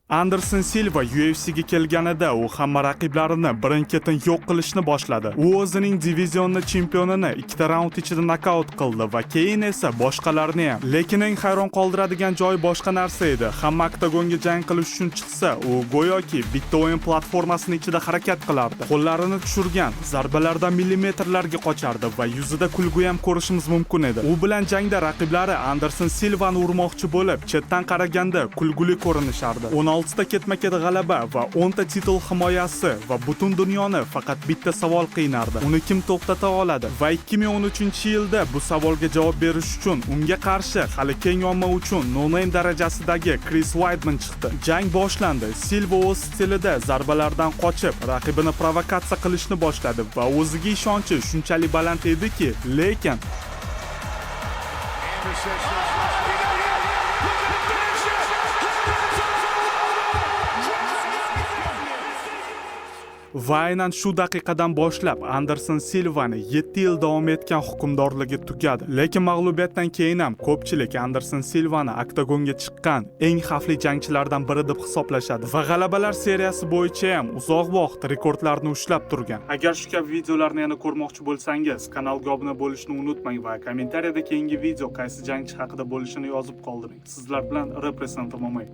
Anderson Silva UFCga kelganida u hamma raqiblarini birin-ketin yo'q qilishni boshladi. U o'zining divizionni chempionini ikkita raund ichida nokaut qildi va keyin esa boshqalarni ham. Lekin eng hayron qoldiradigan joyi boshqa narsa edi. Hamma oktagonga jang qilish uchun chiqsa, u go'yoki bitta o'yin platformasini ichida harakat qilardi. Qo'llarini tushirgan, zarbalardan millimetrlarga qochardi va yuzida kulgu ham ko'rishimiz mumkin edi. U bilan jangda raqiblari Anderson Silvani urmoqchi bo'lib, chetdan qaraganda kulguli ko'rinishardi. 16 ta ketma-ket g'alaba va 10 ta titul himoyasi va butun dunyoni faqat bitta savol qiynardi. Uni kim to'xtata oladi? Va 2013-yilda bu savolga javob berish uchun unga qarshi hali keng omma uchun no name darajasidagi Chris Weidman chiqdi. Jang boshlandi. Silva o'z stilida zarbalardan qochib, raqibini provokatsiya qilishni boshladi va o'ziga ishonchi shunchalik baland ediki, lekin Anderson. Oh, he got hit. Look at the finish it. It's Va aynan shu daqiqadan boshlab Anderson Silvani 7 yil davom etgan hukmdorligi tugadi. Lekin mag'lubiyatdan keyin ham ko'pchilik Anderson Silvani oktagonga chiqqan eng xavfli jangchilardan biri deb hisoblashadi va g'alabalar seriyasi bo'yicha ham uzoq vaqt rekordlarni ushlab turgan. Agar shu kabi videolarni yana ko'rmoqchi bo'lsangiz, kanalga obuna bo'lishni unutmang va kommentariyada keyingi video qaysi jangchi haqida bo'lishini yozib qoldiring. Sizlar bilan Represent MMA.